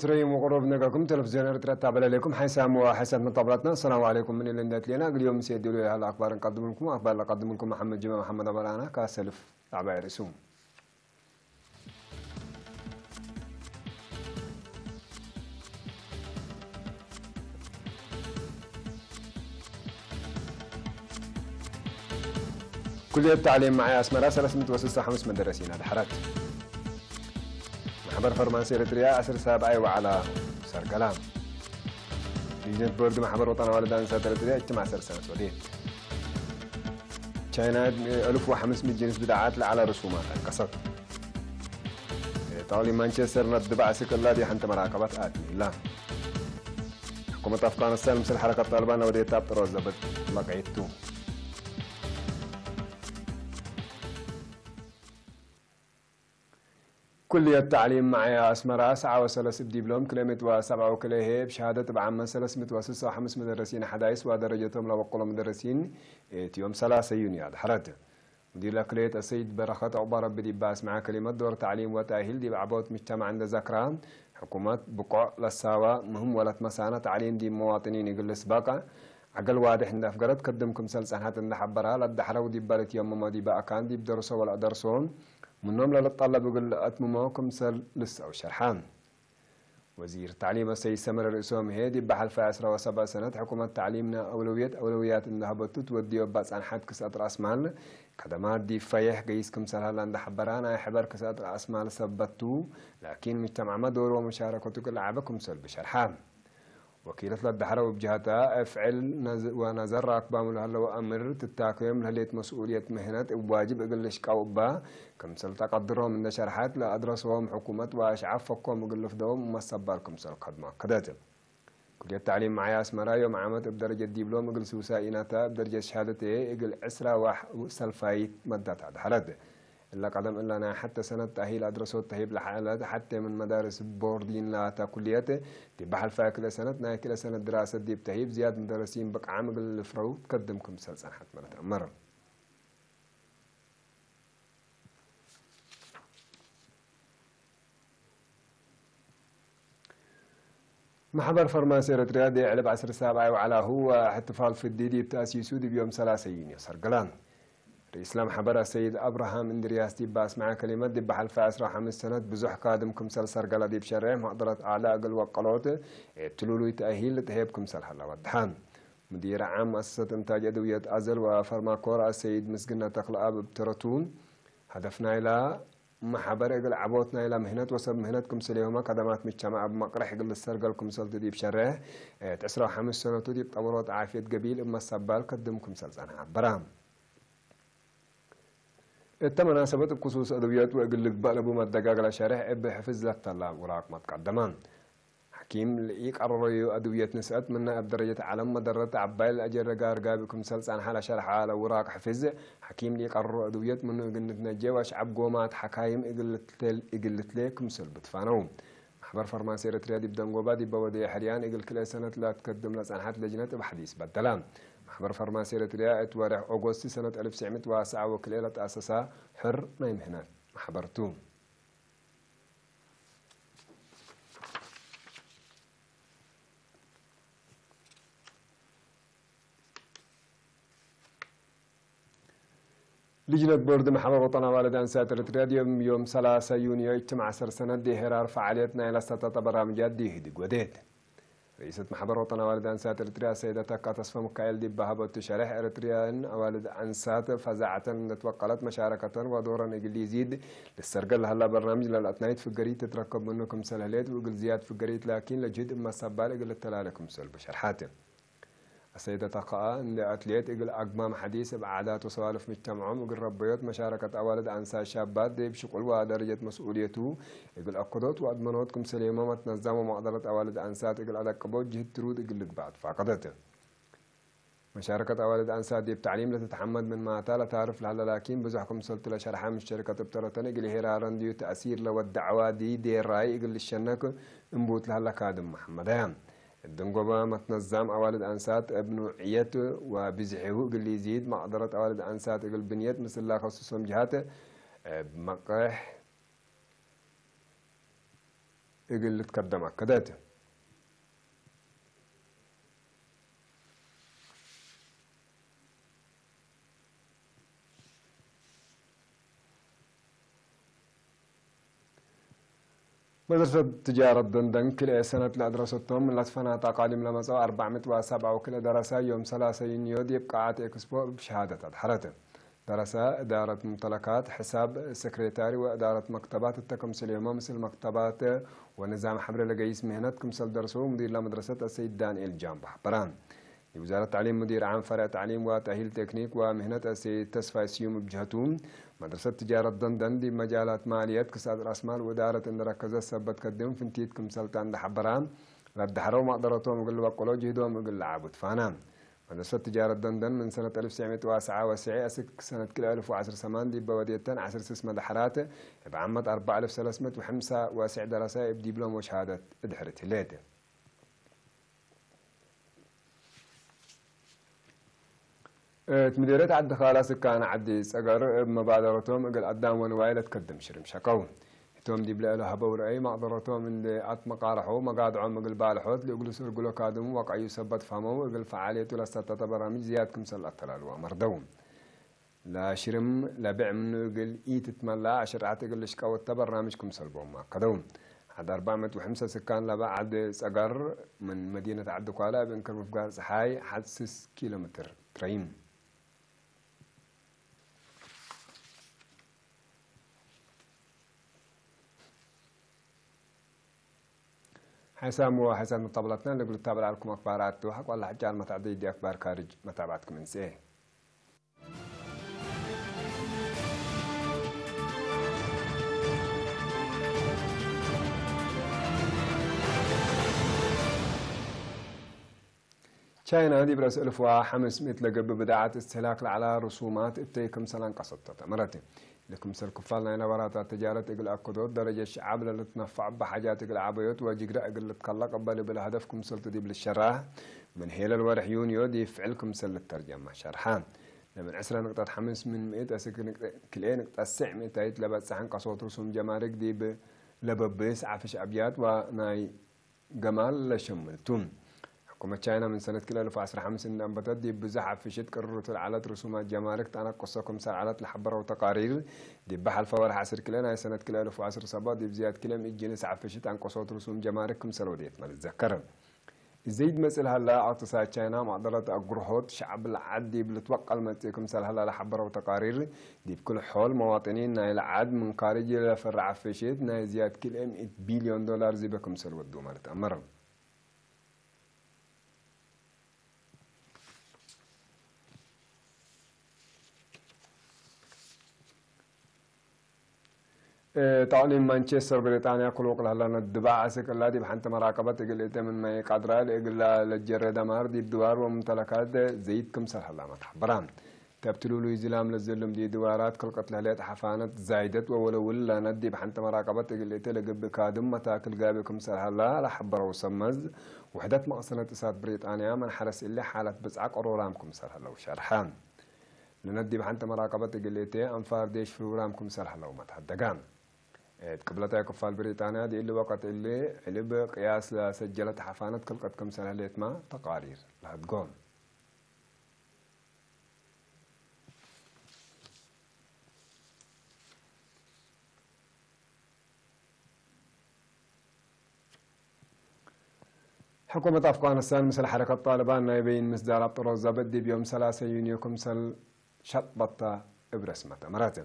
ትረይሙ ቅሩብ ነገርኩም ቴሌቪዝዮን ኤርትራ ታበለለይኩም ሓይሳም ወሓይሳት መጣብላትና። ሰላም ዓለይኩም። ምን ኢለ እንዳትሌና እግልዮም ምስ የድሉ ያህል ኣክባር እንቀድምልኩም ኣክባር ለቀድምልኩም መሐመድ ጅማ መሐመድ ኣበላና ካሰልፍ ኣዕባይ ርእሱ። ኩልየት ታዕሊም መዓይ ኣስመራ ሰለስተ ሚእቲ ወስሳ ሓሙስ መደረሲና ድሕረት። ማሕበር ፈርማሲ ኤርትርያ ዓሰርተ ሰብኣይ ዋዕላ ሰርገላ። ፕሬዚደንት ቦርድ ማሕበር ወጣን ኣዋልድ ኣንሳት ኤርትርያ እጅትም ዓሰርተ ሰነት ወዴት። ቻይና እልፍ ወሓምስ ሚእቲ ጅንስ ብድዓት ለዓላ ርሱማት ኣንቀሰት። ጠቕሊ ማንቸስተር ናብ ድባዕ ስክላ ዲ ሓንቲ መራከባት ኣትሚላ። ሕኩመት ኣፍጋኒስታን ምስል ሓረከት ጣልባን ወዴት ኣብ ጥሮ ዘበት ለቀይቱ። ኩልየት ታዕሊም መዓያ ኣስመራ ሰዓወ ሰለስ ብ ዲብሎም ክለሜት ዋ ሰብዓዊ ክለሄ ብሸሃደት ብዓመት ሰለስ ሚእቲ ወስሳ ሓምስ መደረሲን ሓዳይስ ዋ ደረጀቶም ለበቆሎ መደረሲን እትዮም ሰላሰ ዩንያ ድሕረት። ሙዲር ለክሌት ኣሰይድ በረኸት ዑቕባረቢ ዲባ ኣስምዓ ከሊመት ዶር ታዕሊም ወታሂል ዲብ ዓቦት ምጅተማዕ እንደ ዘክራ፣ ሕኩመት ብቆዕ ለሳዋ ምህም ወለት መሳና ታዕሊም ዲብ መዋጥኒን ይግልስ በቃ ዓገል ዋድሕ እንደ ኣፍገረት ከድም ክምሰል ጸንሐት እንደ ሓበራ ለዳሕረው ዲባ ልትየምሞ ዲባ ኣካን ዲብ ደርሶ ወላ ደርሶ ምኖም ለልጠለብ እግል ኣትምሞ ክምሰል ልሰው ሸርሓ። ወዚር ታዕሊም ኣሰይድ ሰመረ ርእሶም ሄ ዲብ ሓልፋ ዕስራ ወሰብዓ ሰነት ሕኩመት ታዕሊም ንኣውለውየት ኣውለውያት እንዳሃበቱ ትወድዮ እባ ጻንሓት ክስኣት ራእስማል ከደማት ዲብ ፈየሕ ገይስ ክምሰል ሃላ እንዳሓበራ ናይ ሕበር ክስኣት ራእስማል ሰበቱ ላኪን ምጅተማዕ መዶር ወመሻረከቱ ክልዓበ ክምሰል ብሸርሓ። ወኪለት ለዳሕረው ብጅሃታ ኣፍዕል ወነዘር ኣክባሙ ለሃለወ ኣምር ትታከዮም ለህሌት መስኡልየት ምህነት እብ ዋጅብ እግል ልሽቃው እባ ክምሰል ተቀድሮም እንደ ሸርሓት ለኣድረሰዎም ሕኩመት ወኣሽዓብ ፈኮም እግል ልፍደዎም መሰባል ክምሰል ከድማ ከደት። ኩልየት ታዕሊም መዓያ ኣስመራ ዮም ዓመት እብ ደረጀት ዲብሎም እግል ስውሳ ኢናታ እብ ደረጀት ሸሃደት እግል ዕስራ ዋሕ ሰልፋይት መዳታ ድሐረት። እላ ቀደም እላ ናይ ሐተ ሰነት ተእሂል ኣድረሶት ተሂብ ለሐለት ሐቴ ምን መዳርስ ቦርዲን ላታ ኩልየት ዲብ በሐልፋ ክልኤ ሰነት ናይ ክልኤ ሰነት ድራሰት ዲብ ተሂብ ዝያድ መደረሲን ብቅዓም እግል ልፍረው ትከድም ክምሰል ጸንሐት መረት ኣመር። ማሕበር ፈርማሲ ኤርትርያ ዲዕልብ ዓሰርተ ሰብኣይ ዋዕላሁ ወእሕትፋል ፍዲ ዲብ ተኣሲሱ ዲብ ዮም ሰላሰ ዩንዮ ሰርገላን። ርእስ ለማሕበር ኣሰይድ ኣብርሃም እንድርያስ ዲብ ኣስምዓ ከሊመት ዲብ ሓልፋ ዕስራ ወሓምስ ሰነት ብዙሕ ካድም ክምሰል ሰርገላ ዲብ ሸርሕ መቅደረት ኣዕላ እግል ወቀሎት እብ ትሉሉይ ተእሂል ልትሄብ ክምሰል ሃላ ወድሓ። ሙዲር ዓም መኣሰሰት እንታጅ ኣድውየት ኣዘል ወፈርማኮር ኣሰይድ ምስግና ተክለኣብ እብ ተረቱ፣ ሀደፍ ናይላ ማሕበር እግል ዓቦት ናይላ ምህነት ወሰብ ምህነት ክምስሌሁመ ከደማት ምጅተማዕ እብ መቅርሕ እግል ልሰርገል ክምሰልቱ ዲብ ሸርሕ እት ዕስራ ወሓምስ ሰነቱ ዲብ ጠበሮት ዓፍየት ገቢል እብ መሰባል ከድም ክምሰል ጸንሐ ሐበራ። እተ መናሰበት እብ ክሱስ ኣድውየት ወእግል ልግባእ ለቡ መደጋግላ ሸርሕ እብ ሕፍዝ ለተላ ውራቅ መትቀደመ። ሐኪም ለኢቀረረዩ ኣድውየት ንስአት ምና እብ ደረጀት ዓለም መደረት ዐባይ ለአጀረ ጋር ጋብእ ክምሰል ጸንሐ ለሸርሐ ለውራቅ ሕፍዝ፣ ሐኪም ለኢቀረሮ ኣድውየት ምኑ እግል ንትነጀ ወአሽዐብ ጎማት ሐካይም እግል ልትለ ክምሰል ብትፋነው። ማሕበር ፋርማሲ ኤረትርያ ዲብ ደንጎባ ዲበ ወደየ ሕርያን እግል ክልኤ ሰነት ላትከድም ለጸንሐት ለጅነት እብ ሐዲስ በደላ። ማሕበር ፋርማሲ ኤረትርያ እት ወርሕ ኦጎስት ሰነት አልፍ ትስዕ ምእት ወሰዓ ወክልኤ ለተአሰሳ ሕር ናይ ምህነት ማሕበር ቱ። ልጅነት ቦርድ ማሕበር ወጠን ኣዋልድ ኣንሳት ኤረትርያ ዲዮም ዮም ሰላሳ ዩንዮ እትም ዓሰርተ ሰነት ዲሄራር ፈዓልየት ናይ ለሰተተ በራምጃት ዲህድግ ወዴት። ርእሰት ማሕበር ወጠን ኣዋልድ ኣንሳት ኤረትርያ ሰይደ ተካ ተስፋ ሚካኤል ዲብ ሃበቱ ሸርሕ ኤረትርያን ኣዋልድ ኣንሳት ፈዛዕተን እንደትወቀለት መሻረከተን ወዶረን እግል ይዚድ ልሰርገል ለሀላ በርናምጅ ለልአትናይት ፍገሪት ትትረከብ ምኑ ክምሰል ህሌት ወእግል ዝያድ ፍገሪት ላኪን ለጅህድ እመ ሰባል እግል ልተላለ ክምሰል ብሸርሓት። ኣሰይደታ ከኣ እንደ ኣትሌት እግል ኣግማም ሐዲስ እብ ዓዳት ወሰዋልፍ ምጅተምዖም እግል ረበዮት መሻረከት ኣዋልድ ኣንሳት ሻባት ዲብ ሽቁል ወደረጀት መስኡልየቱ እግል ኣከዶት ወኣድመኖት ክምሰሌመ መትነዛም ወመቅደረት ኣዋልድ ኣንሳት እግል ኣደቅቦት ጅህድ ትሩድ እግል ልግባእ ትፋቀደት። መሻረከት ኣዋልድ ኣንሳት ዲብ ተዕሊም ለትትሐመድ ምን ማታ ለታርፍ ለሀለ ላኪን ብዙሕ ክምሰልቱ ለሸርሐ ምሽተርከት እብ ተረተን እግል ሄራረን ዲዩ ተእሲር ለወድ ደዕዋ ዲዴራይ እግል ልሸነክ እንቡት ለሀለ ካድም መሐመድ ኣያ። እድንጎበ መትነዛም ኣዋልድ ኣንሳት እብ ኑዕየት ወብዝሒሁ እግል ሊዚድ መቅደረት ኣዋልድ ኣንሳት እግል ብንየት ምስላ ከሱሶም ጅሃት እብ መቅሕ እግል ልትከደም ኣከደት። መድረሰት ትጃረት ደንደን ክልኤ ሰነት ለአድረሰቶም ላትፈናት አቃሊም ለመጸው አርባዕ ምጥዋ ሰብዓው ክልኤ ደረሳ ዮም ሰላሳ ዩንዮ ዲብ ቃዓት ኤክስፖ ብሸሃደት አድሐረት። ደረሳ እዳረት ሙምተለካት፣ ሕሳብ፣ ሰክሬታሪ ወእዳረት መክተባት እተ ክምስል ዮሞ ምስል መክተባት ወንዛም ሐብረ ለገይስ ምህነት ክምሰል ደርሰው ሙዲር ለመድረሰት አሰይድ ዳንኤል ጃምቦ ሐበራ። የውዛረት ተዕሊም ሙዲር ዓም ፈርዕ ተዕሊም ወተእሂል ቴክኒክ ወምህነት አሰይድ ተስፋይ ስዩም ብጅሀቱ፣ መድረሰት ትጃረት ደንደን ዲብ መጃላት ማልየት፣ ክስኣት ራስማል ወእዳረት እንረከዘ ሰበት ከድም ፍንቲት ክምሰልታ እንደሐበራ፣ ለዳሕረው መቅደረቶም እግል በቆሎ ጅህዶም እግል ለዓቡ ትፋና። መድረሰት ትጃረት ደንደን ምን ሰነት አልፍ ትስዕ ሚእት ወሰዓ ወስዒ አስክ ሰነት ክልኤ አልፍ ወዐስር ሰማን ዲበ ወዴተን ዐስር ስስ መዳሕራት፣ እብ ዓመት አርበዕ አልፍ ሰለስ ሚእት ወሐምሳ ወስዕ ደረሳ እብ ዲብሎም ወሸሃደት እድሕሪት ህሌት። እት ምዴርየት ዓዲ ኻላ ስካን ዓዲ ጸገር እብ መባደረቶም እግል አዳም ወንዋይ ለትከድም ሽርም ሸቀው። እቶም ዲብ ለእለ ሀበው ረአይ መቅደረቶም እንዴ አትመቃረሐው መጋድዖም እግል ባልሖት ለእግሉ ስርግሎ ካድሙ ወቀዩ ሰበት ፈህመው እግል ፈዓልየቱ ለሰተተ በራምጅ ዝያድ ክምሰል አተላልዋ መርደው። ለሽርም ለብዕ ምኑ እግል ኢትትመላ አሽርዓት እግል ልሽቀወተ በርናምጅ ክምሰል ቦም አከደው። ሐድ አርባዕ ምእት ወሐምሳ ስካን ለበ ዓድ ጸገር ምን መዲነት ዓዲ ኳላ እብ እንክር ምፍጋር ጸሓይ ሐድ ስስ ኪሎ ሜትር ትረይም። ሓይሳም ወሓይሳት መጣብላትና ንግሉ ታበል ዓልኩም ኣክባር ኣቱ ሓቋላ ሕጫል መታዕደ ይዲ ኣክባር ካርጅ መታብዓትኩም እንስኤ። ቻይና ዲብ ረእሲ እልፍዋ ሓምስ ሚእት ለገብእ ብድዓት እስትህላክ ለዓላ ርሱማት እተይ ክምሰል አንቀሰቶ ተመረት። ለክምሰል ክፋል ናይ ነባራታት ተጃረት እግል አከዶት ደረጀት ሸዓብ ለልትነፋዕ እበ ሓጃት እግል ዓበዮት ወጅግረ እግል ልትከለቅ እበ ልብል ሀደፍ ክምሰልቱ ዲብ ልሸራህ ምን ሄለል ወርሕ ዩንዮ ዲብ ፍዕል ክምሰል ልተርጀማ ሸርሓ። ለምን ዕስረ ንቅጠት ሓምስ ምን ምእት እስክ ክልኤ ንቅጠት ስዕ ምእታይት ለበጽሕ አንቀሶት ርሱም ጀማርክ ዲብ ለበብስ ዓፍሽ አብያት ወናይ ገማል ለሸምልቱ። ሕኩመት ቻይና ምን ሰነት ክልኤ እልፍ ዓስር ሓምስ እንደ አንበተት ዲብ ብዝሕ አፍሽት ቅርሩት ለዓለት ርሱማት ጀማርክ ተአነቅሶ ክምሰል ዓለት ለሐበረው ተቃሪር፣ ዲብ በሐልፈ ወርሕ ዓስር ክልኤ ናይ ሰነት ክልኤ እልፍ ዓስር ሰቦ ዲብ ዝያድ ክልኤ ምእት ጅንስ አፍሽት አንቀሶት ርሱም ጀማርክ ክምሰል ወዴት መ ልዘከር። እዘይድ መጽእ ለሀላ እቅትሳድ ቻይና መቅደረት አግርሆት ሸዕብ ለዓድ ዲብ ልትወቀል መጽእ ክምሰል ሀላ ለሐበረው ተቃሪር፣ ዲብ ክል ሖል መዋጥኒን ናይለ ዓድ ምን ካርጅ ለፈርዕ አፍሽት ናይ ዝያድ ክልኤ ምእት ቢልዮን ዶላር ዚበ ክምሰል ወዱ ማለት አመር። እ፣ ተቅሊም ማንቸስተር ብሪጣንያ ክልውቅ ለህላ ነድባዕ አስክ እላ ዲብ ሐንቲ መራቀበት እግል እተ ምን ማይ ቃድራ ለእግላ ለጀረ ደማር ዲብ ድዋር ወሙምተለካት ዘይድ ክምሰል ሀላ መትሐበራ። ተብትሉሉይ ዝላም ለዘልም ዲድዋራት ክልቀት ለህሌት ሐፋነት ዛይደት ወወለውል ለነዲብ ሐንቲ መራቀበት እግል እተ ለገብእ ካድም መታክል ጋቢ ክምሰል ሀላ ለሐበረው ሰመዝ ውሕደት መቅሰነት እሳት ብሪጣንያ መን ሐረስ እሊ ሓለት ብጽዓ ቀሮራም ክምሰል ሀለው ሸርሐ። ለነዲብ ሐንቲ መራቀበት እግል እተ አንፋር ዴሽ ፍሩራም ክምሰል ሀለው መትሐደጋ። እት ቅብለታይ ክፋል ብሪጣንያ ዲእሊ ወቀት እሊ ዕልብ ቅያስ ለሰጀለት ሐፋነት ክልቀት ክምሰል ህሌትማ ተቃሪር ለሀድጎም። ሕኩመት አፍጋኒስታን ምስል ሐረከት ጣልባን ናይ በይን ምስዳር አብ ጥሮዝ ዘበጥ ዲብ ዮም ሰላሰ ዩንዮ ክምሰል ሸጥበታ እብ ረስመት አመረት።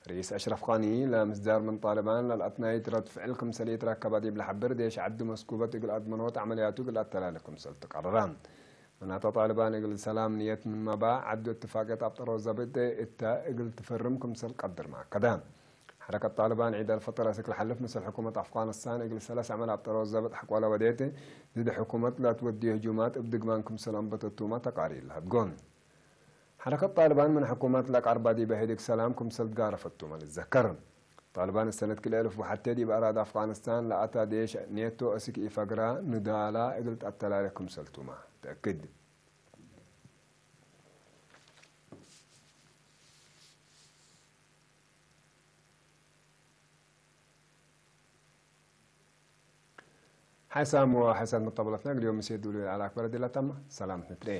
ርኢስ አሽረፍ ጋኒ ለምስዳር ምን ጣልባን ለልአትናይት ረድ ፍዕል ክምሰል ኢትረከበ ዲብ ለሐብር ዴሽ ዐዲ መስኩበት እግል አድመኖት ዐመልያቱ እግል አተላለ ክምሰል ትቀረረ። ምናተ ጣልባን እግል ሰላም ንየት ምን መባ ዐዱ እትፋቅየት አብ ጥሮዝ ዘበጥ እተ እግል ትፈርም ክምሰል ቀድር መአከደ። ሐረከት ጣልባን ዒድ አልፈጥር አስክ ለሐልፍ ምስል ሕኩመት አፍጋኒስታን እግል ሰለስ ዐመል አብ ጥሮዝ ዘበጥ ሐቆለ ወዴት፣ ዝድ ሕኩመት ለትወድዮ ህጁማት እብ ድግማን ክምሰል አንበተቱመ ተቃሪር ለሀድጎ። ሐረከት ጣልባን ምን ሕኩመት ለቀርበ ዲበ ህድግ ሰላም ክምሰል ትጋረፈቱመ ልዘከር። ጣልባን እሰነት ክልኤ እልፍ ወሐቴ ዲብ አራድ አፍጋኒስታን ለአታ ዴሽ ኔቶ እስክ ኢፈግራ ንዳላ እግል ተአተላለ ክምሰልቱመ ተአክድ። ሓሳም ወሓሳት መጣበላትና ግዲዮም ምስ የድሉ ኣላ ኣክበረ ዲላታማ ሰላም ንትርኤ።